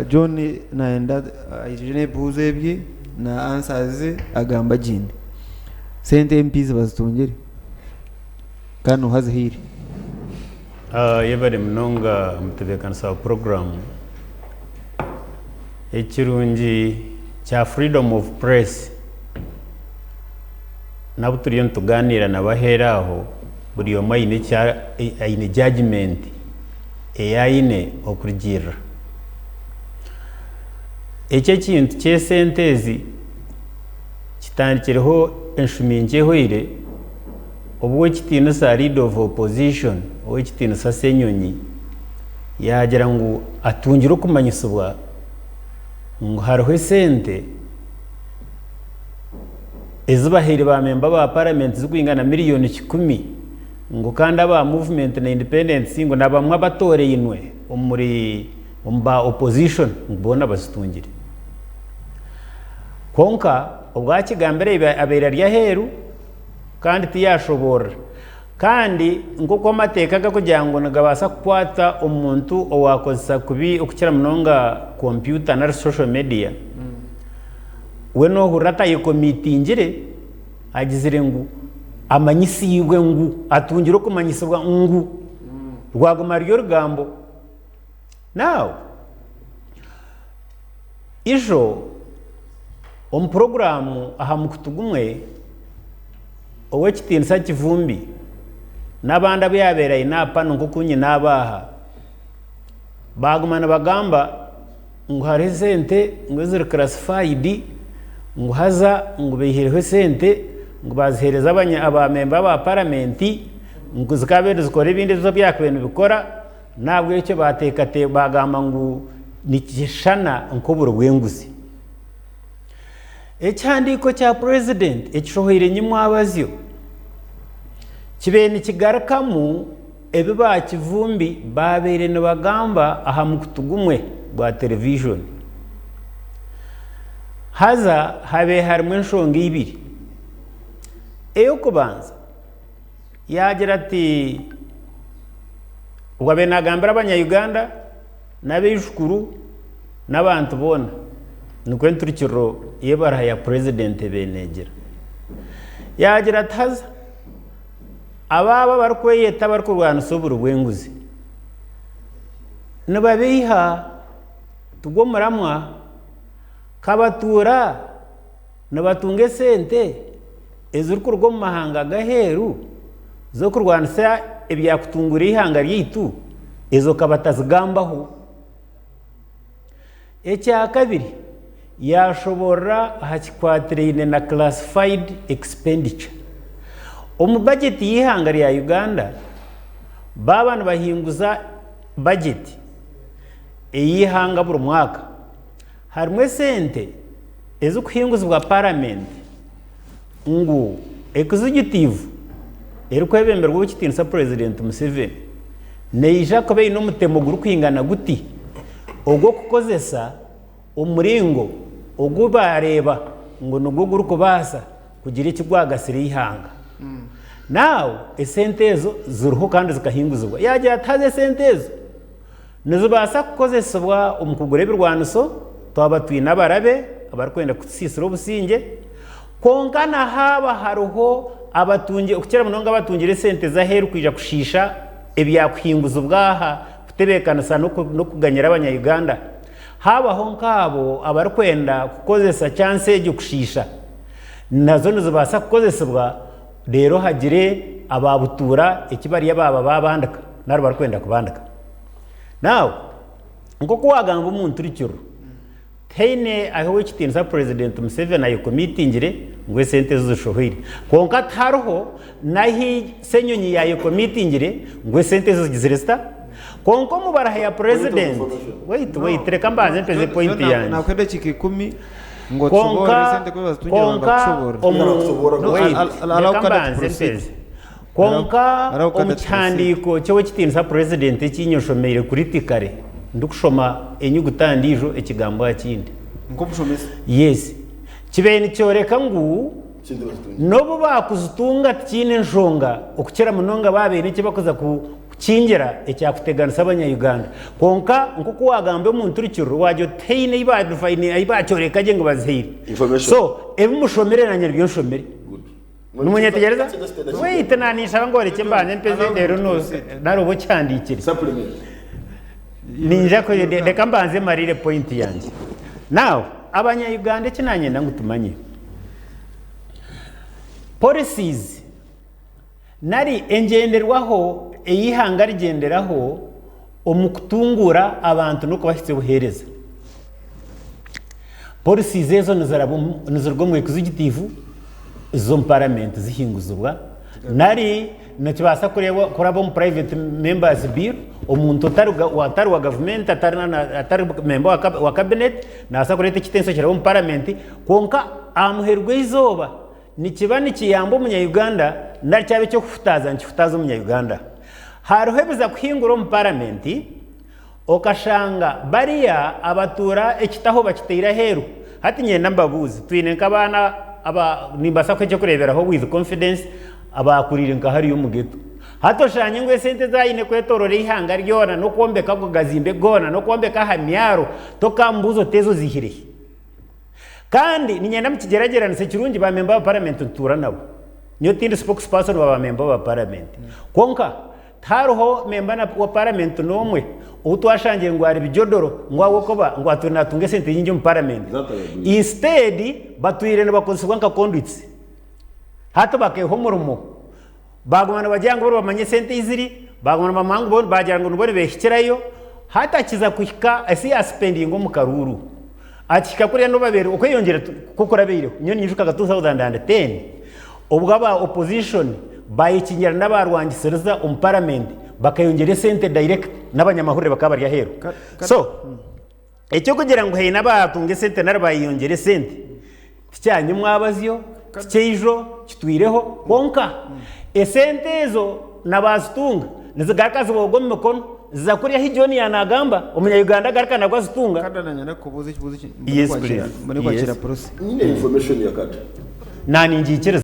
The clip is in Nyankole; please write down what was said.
John nayenda aije n'ebibuuzo ebye na answers ze agambe agyende. Sente MPs bazitungire kandi nooha azihaire? Yebare munonga omutebeekanisa wa puroguraamu. Ekirungi kya freedom of press n'abu turiyo nitugaaniira nabo aheeru aho, buri omwe aine eki aine judgement ei aine okurugiirira. Eki ekintu ky'esente ezi kitandikireho enshumi nkye ehweire, obu ow'ekitiinisa Leader of Opposition, Ow'ekitiinisa Ssenyonyi yaagira ngu atungire okumanyisibwa ngu hariho esente ezi bahaire ba memba ba paramenti zirikwingana miriyoni kikumi ngu kandi aba movement na independents ngu na bamwe abatoorainwe omuri omu ba opposition ngu boona bazitungire. Kwonka obu akigambire abaire ari aheeru kandi tiyashoboorora. Kandi nk'oku amateeka garikugira ngu nigabaasa kukwata omuntu owaakozesa kubi okukira munonga kompyuta nari social media, we noohurira atayekomitingire agizire ngu amanyisiibwe ngu atungire okumanyisibwa ngu rwaguma ruri orugambo. Now, ijo omu puroguraamu aha mukutu gumwe, Ow'ekitiinisa Kivumbi n'abandi abu yaabaire aine aha pano nk'oku nyine aba aha, baaguma nibagamba ngu hariho esente ngu eziri classified ngu haza ngu baihireho esente ngu baaziheereza abamemba ba paramenti ngu zikaabaire nizikora ebindi ebi byakabaire nibikora n'ahabw'ekyo baateekateeka baagamba ngu nikishushana nk'oburo bw'enguzi. Ekihandiiko kya purezidenti ekishohoire nyimwabazyo kibaire nikigarukamu ebi ba Kivumbi baabaire nibagamba aha mukutu gumwe gwa terevijoni. Haza habaire harimu enshonga ibiri. Ey'okubanza yaagira ati, obu abaire naagambira abanya-Uganda, n'abaijukuru n'abantu boona, nikwo enturukiriro y'ebaruha ya purezidenti ebaire neegira. Yaagira ati haza aba aba abarikweyeta abarikurwanisa oburi bw'enguzi nibabeiha tigwo muramwa kabatuura nibatunga esente ezirikuruga omu mahanga g'aheeru z'okurwanisa ebyakutunguura eihanga ryaitu, ezo okaba atazigambaho. Ekyakabiri, yaashoboorora aha kikwatiraine na classified expenditure. Omu bajeti y'eihanga rya Uganda, baaba nibahinguza bajeti ey'eihanga buri mwaka, harimu esente ezirikuhinguzibwa paramenti ngu ekizigitivu erikwebemberwa ow'ekitiinisa Purezidenti Museveni neija kuba eine omutemo gurikwingana guti ogw'okukozesa omuringo ogu baareeba ngu nigwo gurikubaasa kugira eki gwagasira eihanga. Now esente ezo ziriho kandi zikahinguzibwa. Yaagira ati haza esente ezo Nizibaasa kukozesibwa omu kugura ebirwaniso twaba twine abarabe abarikwenda kutusiisira obusingye. Kwonka na haaba hariho abatungi, okukira munonga abatungire esente z'aheeru kwija kushiisha ebyakuhinguzibwa aha kutebeekanisa n'okuganyira Abanya-Uganda, haabaho nk'abo abarikwenda kukozesa chansi egyo kushiisha, nazo nizibaasa kukozesibwa reero hagire abaabutuura eki bari abaaba baabandika nari barikwenda kubandika. Now, nk'oku waagamba omu nturukiro, tihaine ahu ow'ekitiinisa Purezidenti Museveni ayekomitingire ngu esente ezo zishohoire. Kwonka tihariho n'ahu Ssenyonyi yaayekomitingire ngu esente ezo zigizire zita. Kwonka omu baraha ya Purezidenti, wait, wait, reka mbanze mpeze pointi yangye. Nakuha edakiika ikumi ngu otushoboorore esente ku bazitungire Kwonka, banga kushoboorora. omu, No, wait, allow reka Kada to mbanze proceed. mpeze. Kwonka Allow omu Kada to proceed. kihandiiko ky'Ow'ekitiinisa Purezidenti eki nyeshomeire critically, ndikushoma enyuguta ndiijo ekigambo aha kindi. Nk'omushomesa. Yes. Kibaire nikyoreka ngu n'obu baakuzitunga tikiine nshonga okukira munonga baaba baine eki barikuza ku. Kukingira ekyakuteganisa abanya-Uganda. Kwonka nk'oku waagamba omu nturukiriro waagira oti tihaine ei baadifayini ei baakyoreka gye ngu bazihaire. Information. So ebi mushomire naanye nibyo nshomire. Good. Nimunyetegyereza? Wait, naninshaba ngu orekye mbanze mpeze reero no nari obe okihandiikire. Supplement. Ninja ku reka mbanze marire point yangye. Now, abanya-Uganda eki nanyenda ngu tumanye, policies nari engyenderwaho ei eihanga rigyenderaho omu kutunguura abantu n'okubahitsya obuheereza. Policies ezo niziruga omu executive ziza omu paramenti zihinguzibwa nari nikibaasa kuraba omu private members bill omuntu otari wa gavumenti atari memba wa cabinet naabaasa kureeta ekitenso kirabe omu paramenti kwonka aha muheru gw'eizooba Nikiba nikiyamba omunya-Uganda nari kyaba eky'okuhutaaza nikihutaaza omunya-Uganda. Hariho ebiza kuhingura omu paramenti okashanga bariya abatuura ekitaho bakiteire aheeru. Hati niinyenda mbabuuze, twine nk'abaana aba nimbaasa kuha eky'okureeberaho with confidence abaakuriire nka hariya omu ghetto. Hati oshangye ngu esente ezi aine kwetooroora eihanga ryona n'okwombeka ago gazimbe goona n'okwombeka aha myaro, tokambuuza oti ezo oziihire hi? Kandi niinyenda mukigyeragyeranise kirungi ba memba ba paramenti nitutuura nabo. Nyowe tindi spokesperson wa ba memba ba paramenti. Kwonka tihariho memba na wa paramenti n'omwe ou twashangire ngu ari bijodoro ngu ahabw'okuba ngu atwire naatunga esente nyingi omu paramenti. That I agree. Instead batwire nibakozesibwa nka conduits. Hati bakeeha omurimo Baaguma nibagira ngu bo nibamanya esente ei ziri, baaguma nibamanya ngu bo baagira ngu nibo nibeehikirayo, hati akiza kuhika esi yaasipendinga omu karuuru, akihika kuriya nibo babaire okweyongyera ku kurabaireho, nyowe ninyijuka nka 2010 obu aba opposition baayekingira n'abaarwangisiriza omu paramenti bakayongyera esente direct n'abanyamahurire bakaba bari aheeru. So eky'okugira ngu haine abaatunga esente nari baayeyongyera esente, Tikya nyimwabazyo, tikyaijo, kitwireho. Kwonka esente ezo na baazitunga nizigaruka zibooga omu mikono, ziza kuriya ahi John yaanagamba, omunya-Uganda agaruka nabwo azitunga. Kada nanye ndakubuuza ekibuuzo eki mbone Yes, kwakira please. mbone kwakira Yes. prosi. Nyine information ya Kada. Naanye ningiikiriza.